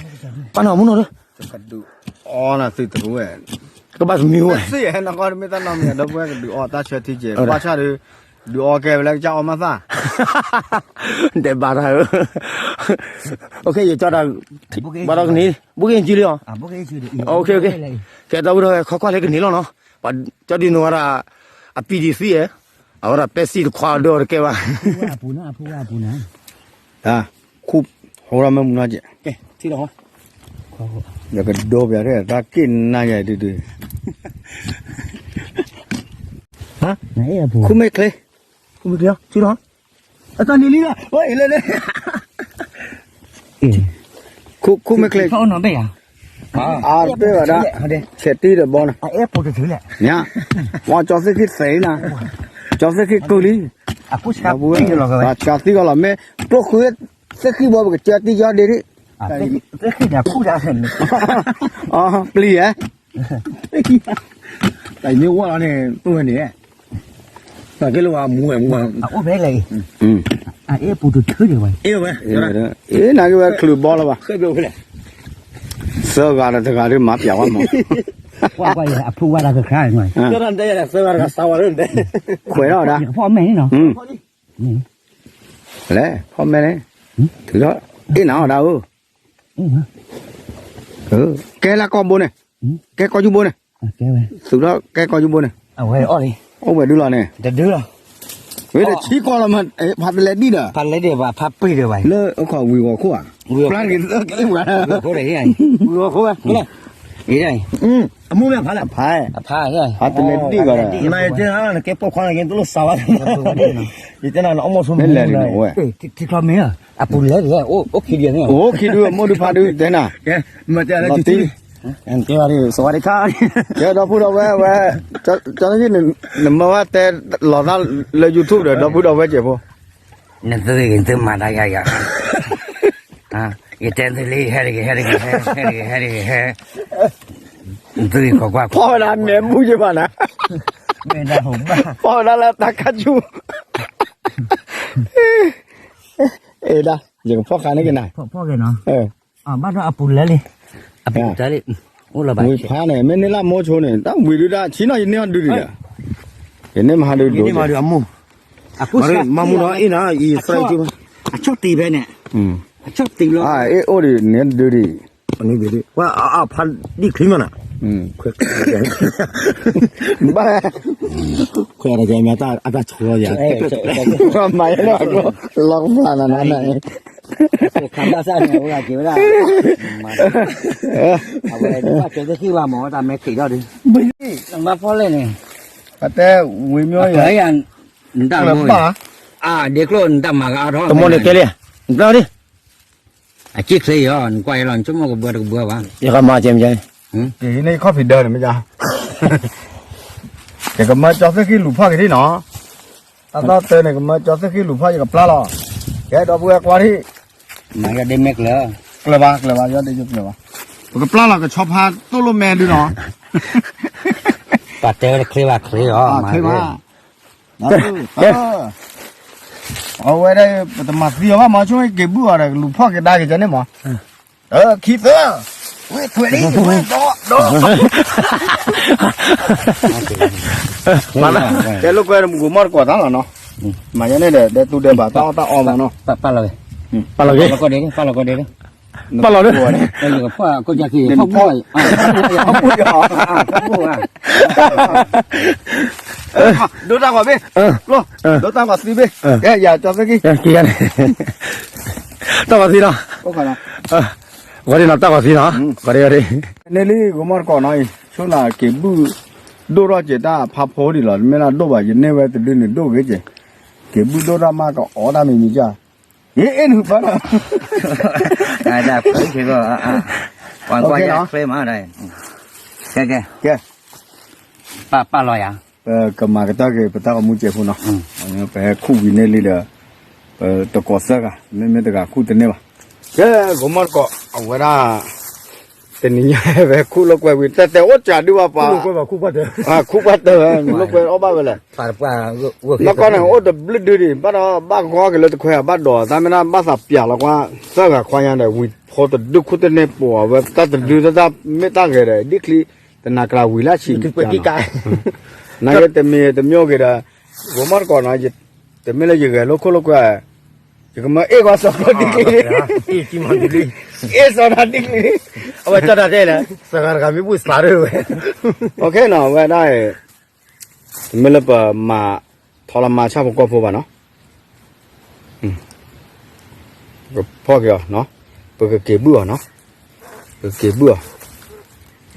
ပၢ်နီၢ်မူနီၢ်ဒီး, ကဒုးအီၣ်နၤသုတရူဝဲ, ကဘၣ်သမံဝဲ, သ့ၣ်နကီမ့ၢ်တၢ်နီတမံၤ ဒီပုၢ်ဝဲၢ်ကဒုးအီၣ်တၢ်ဆၢထံကဲး ဘၣ်ဆၣ်ဒီး, ဒုးအီၣ်ကဲဝဲလၢကစၢ်အီၣ်မၤသၣ်, ဒဲးဘးတၢ်ဧၢ, ယကၠီတၢ်, ဘၣ်ဒီးကန့ၢ်, ဘုက့ၤကံလံအီၤ, ကဲဒီပုၢ်ဒီးဝဲခီကွၢ်လၢကန့ၢ်လီၤနီၤ, ကၠီဒုးနဝဲဒၣ်, အပံၤဒံးသံဧဲ, အဝဲဒၣ်ပဲစံၣ်တခွါဒီးတကဲဘၣ်, ခူၣ်ဟိရမ့ၢ်မူနီကဲး, ယကဒိပျးတၢ်က့ၣ်နၤယၤဒုဒု, ခူၣ်မ့ၢ်ချ့, ခူၣ်မ့ၢ်ချ့, အတၢ်န့ၣ်လံလီၤ, လဲၤလဲၤ, ခူၣ်မ့ၢ်ချ့, အါတပ့ၢ်ဘၣ်ဒၣ်, ဆဲးတံၢ်ဒီးဘီနီၤ, ဝဲကၠီသ့ၣ်ခံသဲးနၤ, ကၠီသ့ၣ်ခံကုၢ်လံ, ကၠီသံၣ်ကီၢ်လီၤ မ့ၢ်ကျိၣ်ဃုသ့ၣ်ခံဘီပကစၢတံၢ်ကၠီဒ့ဒ့, ပျံၤဧါ, တၢ်အံၤမ့ၢ်ဝီလီၤန့ၣ် ပဝဲန့ၣ်, တၢ်ကဲလၢဝဲမူဝဲမူဝဲ, အအိၣ်ဖဲလဲၣ်, အအဲၣ်ပူၤတထၢဒံးဝဲ, အ့ၣ်ဝဲ, အ့ၣ်နၤက့ၤဝဲချုးဘီလၢၤဘၣ်, သၢဂၤဒီးတဂၤဒုးမၤပျးဝဲမး, ကွၢ်ကွၢ်အံၤ အဖုဝါဒၣ်ကခါ, သၢဂၤတဂၤသၢဂၤတဂၤသးဝါလၢၤ, ခွဲးထီၣ်ဝဲဒၣ်, ဖီၣ်မဲာ်န့ၣ်နီၤ, လဲၤဖီၣ်မဲာ်န့ၣ်, ထုးထီၣ်, အ့ၣ်နၤအီၣ်ဒၣ်ဧၢ, ကဲလၢကီၢ်ဘိန့ၣ်, ကဲကီၢ်ယူဘိန့ၣ်, သုးထီၣ်ကဲကီၢ်ယူဘိန့ၣ်, အိၣ်ဝဲဒုလီၤန့ၣ်, ဝဲတဆံကီၢ်လီၤမး, ဖးတလဲဒံးဒီး, ဖးတလဲဒံးဘၣ် ဖးပ့ၤဒံးဘၣ်, လၢအိၣ်ခိးဝံၤဂီၤခိၣ်ဧါ, ဝံၤဂီၤခိၣ်, ဝံၤဂီၤခိၣ်ဝဲ, အမိၢ်မ့ၢ်အဖါလဲၣ်, အဖါ, ဖးတလဲဒံးဂီၤဒီး, နကဲပိာ်ခွါနကဲတလိၣ်စးဝါ, ယတဲနၤနအီၣ်မီၢ်ဆိမ့ၢ်လဲၣ်, ထံချီမ့ၢ်, အပူၤလဲၣ်, အိၣ်ခံဒံးန့ၣ်, အိၣ်ခံဒံး မိၢ်ဒုဖါဒုတဲနၤ, ကဲ, မ့ၢ်တဲလၢ ကဲဝဲဒၣ် စဝါဒံခါ, ကဲဒီပုၢ်ဒီဝဲၢ်ဝဲ, ကၠီသ့ၣ်ခံ နမၢဝဲတဲလီၤသးလၢ YouTube ဒီး ဒီပုၢ်ဒီဝဲၢ်စဲးဖိ, နသုဂ့ၤသုမၤတၢ်ယၤယၤ, ယတဲသုလံ ဟဲတဂ့ၤ ဟဲတဂ့ၤ ဟဲ ဟဲတဂ့ၤ ဟဲတဂ့ၤ ဟဲ, သုဂ့ၤခိးကွၢ် ဖီၣ်ဝဲဒၣ်မဲာ်ဘူၣ်ယဘၣ်နၤ, ဖီၣ်ဝဲဒၣ်လၢတၢ်ခါဆူၣ်, အဲဒၣ်, ယကဖီၣ်ဃာ်န့ၢ်က့ၤနၤ, ဖီၣ်က့ၤနီၤ, ဘၣ်ဒီးအပူၤလဲၣ်လံ, အပူၤတၢ်လံ, အိၣ်လၢၤဘၣ်, ဝံၤဖးန့ၣ် မ့ၢ်န့ၢ်လၢမိၢ်ဆိန့ၣ် တၢ်ဝံၤဒုဒၣ် ဆံနီၤ ယန့ၢ်ဟီၣ်ဒုဒုဒီး, ယန့ၢ်မဟါဒုဒု, မၤမူနီၤ အ့ၣ်နၤ ယသရၣ်က့, အဆိၣ်တ့ၢ်ဖဲန့ၣ်, အ့ၣ်အိၣ်ဒံးန့ၣ်ဒုးဒံး, ဖးဒံၣ်ချံမးနီၤ, ဘၣ်, ခွဲးအတၢ်ကဲမ့ၢ်အတၢ်ဆိလီၤယၤ, မၤယဲလီၤ, လီၤကဖျါနၤနၤ, ခးဘၣ်ဆၣ်န့ၣ် ဝဲဒၣ်က့ၤဝဲဒၣ်, အဝဲဘၣ်ကၠီသ့ၣ်ဃံဘၣ်မ့ၢ်ဝဲတၢ်မဲာ်ချံးထီၣ်ဒုး, နဘၣ်ဖီၣ်လဲၣ်န့ၣ်, ပတဲဝံၤမ့ၢ်ယၤ, နတၢ်ဘိ, အဒ့ကျိၣ်နတၢ်မၤကအါထီၣ်, တမ့ၢ်န့ၣ်ကဲလံ, နကျၢဒံး အစံၣ်ချ့အီၤ နကွၢ်အံၤလီၤ နဆိကမိၣ်ကဘၢတကဘၢဘၣ်, ယကမၤကဲမ့ၢ်, က့ၤန့ၣ်ခီၣ်ဖံးဒၢန့ၣ်မ့ၢ်, ယကမၢကၠီသ့ၣ်ဃံလူၤဖီၣ်က့ၤထံၣ်နီၤ, တၢ်သီၣ်တၢန့ၣ် ကမၢကၠီသ့ၣ်ဃံလူၤဖီၣ် ယကပျၢ်လီၤ, ကဲဒီပုၢ်ဝဲၢ်ကွၢ်ထံၣ်, မၤယီၢ်ဒ့မဲာ်ကျၢၤ, ကျၢၤဘၣ်ကျၢၤဘၣ် ယီၢ်ဒ့ယိကျၢၤဘၣ်, ပကပျၢ်လီၤကဆီဖါတိၢ်လိာ်မဲဒုးနီၤ, ပှၤတဲဝဲတချ့ဘၣ်ချ့အီၤ, ချ့ဘၣ် အဝဲဒၣ် ပတမၤသံအီၤဘၣ်မး ဆိက့ၤဘူၣ်အီၤဒီး လူၤဖီၣ်က့ၤဒါက့ၤကဲန့ၣ်မး, ခံသၢ, ဝဲထွဲလံ, ဒီး, တဲလိာ်ကွဲမုၢ်ကိးမီၢ်တကိးတၢ်လီၤနီၤ, မၤညါန့ၣ်ဒီး ဒဲတူၢ်ဒဲဘၣ်တၢ်အီၣ်တၢ်အီမးနီၤ, ပာ်လီၤ, ပာ်လီၤ, ပာ်လီၤ, ဒိၣ်တၢ်ဂီၤဘ့ၣ်, ဒိၣ်တၢ်ဂီၤသံဘ့ၣ်, ကဲယၤကၠီသ့ၣ်ဃံ, တၢ်ဂီၤသံနီၤ, ဂီၤဒ်နီၤ တၢ်ဂီၤသံနီၤ, ဂီၤဒ်ဂီၤဒ်, န့ၢ်လံကိးမီၢ်တကိးနီၤအံၤ ဆိနၤက့ၤဘူၣ်, ဒိၣ်ထီၣ်က့ၤတၢ်ဖးဖိဒံးလီၤ တမ့ၢ်လၢဒိၣ်ဘၣ် ယန့ၢ်ဝဲတဒုန့ၣ်ဒိၣ်ဂ့ၤက့ၤ, က့ၤဘူၣ်ဒိၣ်တၢ်မး ကအီၣ်တၢ်မံၤမံၤကၢ်, အ့ၣ်နုာ်ဖးဒီး, ပှၤကွၢ်ယၤချ့မး, ကဲ, ပာ်လီၤယၤ, ပကမၤကတၢၢ်က့ၤ ပတၢ်ဂီၤမူစဲးဖိနီၤ, ပဟဲခူၣ်ဝံၤန့ၢ်လံဒီး, ပတကိးသၢဂၤ မ့မ့ၢ်တဂၤခူၣ်တန့ၢ်ဘၣ်, ကဲ, ကိးမီၢ်တကိး အဝဲဒၣ် တနံၤညါဝဲခူၣ်လိာ်ကွဲဝံၤ တဲတဲအိၣ်စှၤဒုးဘၣ်ပှၤ, ခူၣ်ပှၤတၢၢ်ဝဲ လိာ်ကွဲအီၣ်ဘၣ်ဝဲလဲၣ်, မ့ၢ်ကီန့ၣ် အိၣ်တဘျုးဒုဒံး ဘၣ်ဒီးဘၣ်ဂီၤက့ၤလၢတခွဲး ဘၣ်ဒိး တၢ်မ့ၢ်ဒၣ်ဘၣ်သးပျၢ်လီၤကွၢ် သၢဂၤခွါညါဒီး ဝံၤဖိတဒုခူၣ်တန့ၢ်ပှၤဝဲ တၢ်တဒုတၢ်မ့ၢ်တၢ်ဂဲၤဒီး ဒ်ချံ တနၤကျါဝံၤလၢဆံး နက့တမံၤတမံၤက့ၤဒီး ဂိၤမီၢ်တကိးနီၤ တမ့ၢ်လၢယဂဲၤလိာ်ခိၣ်လိာ်ကွဲ ယကမၢအ့ၣ်ဂီၤစီၤကျိဒ်ချံ, အ့ၣ်စီၤတၢ်ဒ်ချံ, အဝဲကၠီတၢ်တဲလဲၣ် သၢဂၤတဂၤမ့ၢ်ဘူၣ်စးရၢၣ်ဝဲ, အဝဲဒၣ် တမ့ၢ်လၢပမၤထီလီၤမၤဆၣ်ဖိကီၢ်ဖိဘၣ်နီၤ, ပကဖီၣ်က့ၤအီၤ, ပကက့ၤဘုၣ်အီၤနီၤ, ပကက့ၤဘုၣ်အီၤ,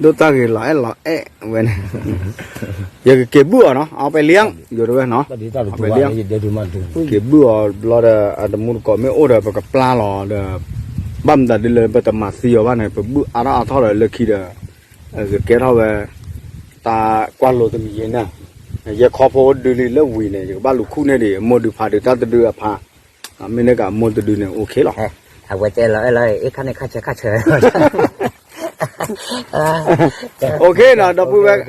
ဒိၣ်တၢ်ဂ့ၤလီၤအဲၣ်လီၤအဲၣ်ဝဲန့ၣ်, ယကက့ၤဘုၣ်အီၤနီၤ အီၣ်ပဲလံ, ယိၤတဝဲနီၤ, အီၣ်ပဲလံ, က့ၤဘုၣ်အီၤဘျီဒီး အတမူတကိးမ့ၢ်အိၣ်ဒီး ပကပျၢ်လီၤဒီး ဘၣ်မတၤဒ်လဲၣ် ပတမၤသံအီၤဘၣ်န့ၣ် ပဘုၣ်အါထီၣ်အါထီၣ်ဒီးလၢခံဒီး ကကဲထီၣ်ဝဲ တၢ်ကွၢ်လိာ်တမံၤယဲၢ်န့ၣ်, ယဲၢ်ခီဖိဒုလံလၢဝံၤန့ၣ် ယကဘၣ်လူၤခူၣ်န့ၢ်ဒံး အမိၢ်ဒုးဖးဒုးတၢ်တဒုအဖါ, မ့ၢ်န့ၣ်ကမိၢ်တဒုန့ၣ် အိၣ်ခ့လီၤ, အဝဲတဲလီၤအဲၣ်လီၤ အ့ၣ်ခါန့ၣ်ခါဆၢခါဆၢ အိၣ်ခ့နီၤ ဒီပုၢ်ဝဲၢ်,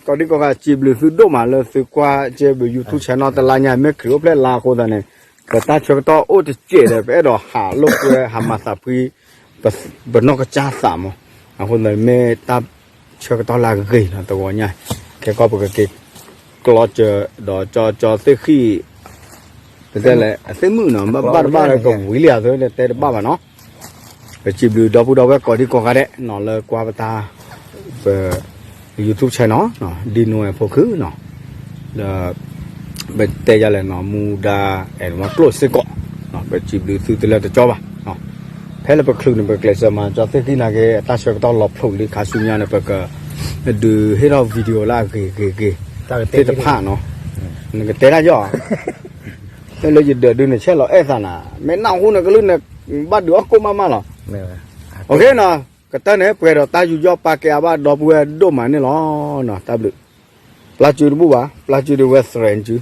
ကိးဒံကိးဂၤ စံးဘျုးသုဒိၣ်မးလၢသုကွၢ်က့ၤပ YouTube channel တလါညါ မ့ၢ်ခရံာ်အိၣ်ဖျဲၣ်လါအဃိသတးန့ၣ်, ပတၢ်ဆၢကတီၢ်အိၣ်တစဲးဒီး ပအဲၣ်ဒိးဟးလိာ်ကွဲ ဟးမၤသးဖှံ ပနီၢ်ကစၢ်သးမး, အဃိသတးန့ၣ် မ့ၢ်တၢ်ဆၢကတီၢ်လၢအဂ့ၤလီၤ တဂီၤညါ, ခဲကီၢ်ပကက့ၤကျီစၢၤ ဒီးကၠီကၠီသ့ၣ်ဃံၣ် ပတဲလဲၣ် အသ့ၣ်မုၣ်နီၤ ဘၣ်တဘၣ်လၢကဝံၤလံဧါ တဲတဘၣ်ဘၣ်နီၤ, ပစံးဘျုးဒီပုၢ်ဒီဝဲၢ်ကိးဒံကိးဂၤဒဲးနီၤ လၢကွၢ်ပတၢ် ပ YouTube channel နီၤ ဒ်နိဝဲဖိခုနီၤ, ဒီး ပတဲယၤလဲၣ်နီၤ မူဒါ အဲၣ်ဝါကျိၣ်စ့ၢ်ကီး, ပစံးဘျုးသုတလၢတကၠီဘၣ်, ဖဲလၢပချုးန့ၣ် ပကျဲးစၢးမၤကၠီသ့ၣ်ဃံၣ်နာ်က့ အတၢ်ဆၢကတီၢ်လီၤဖျိလံခါဆူညါန့ၣ် ပက ဒုးဟ့ၣ်ထီၣ် video လၢအဂ့ၤဂ့ၤဂ့ၤ သ့ၣ်တဖၣ်နီၤ, နကတဲဒၣ်ယီၤ, ဖဲလၢယဒၢးဒုးန့ၣ် ဆဲးလီၤအဲၣ်သးနၤ မ့ၢ်နၢ်ဟူန့ၣ်ကလုၢ်န့ၣ် ဘၣ်ဒုးအီၣ်ကိၣ်မးမးလီၤ, ကတၢၢ်န့ၣ် ပှဲၤဒီးတၢ်ယူးယီၣ်ပာ်ကဲအါဘၣ် ဒီပုၢ်ဝဲၢ်ဒိၣ်မးန့ၣ်လီၤ, တၢ်ဘျုး, ပျၢ်စုတဘူၣ်ဘၣ် ပျၢ်စုဒုးဝဲသရဲၤစု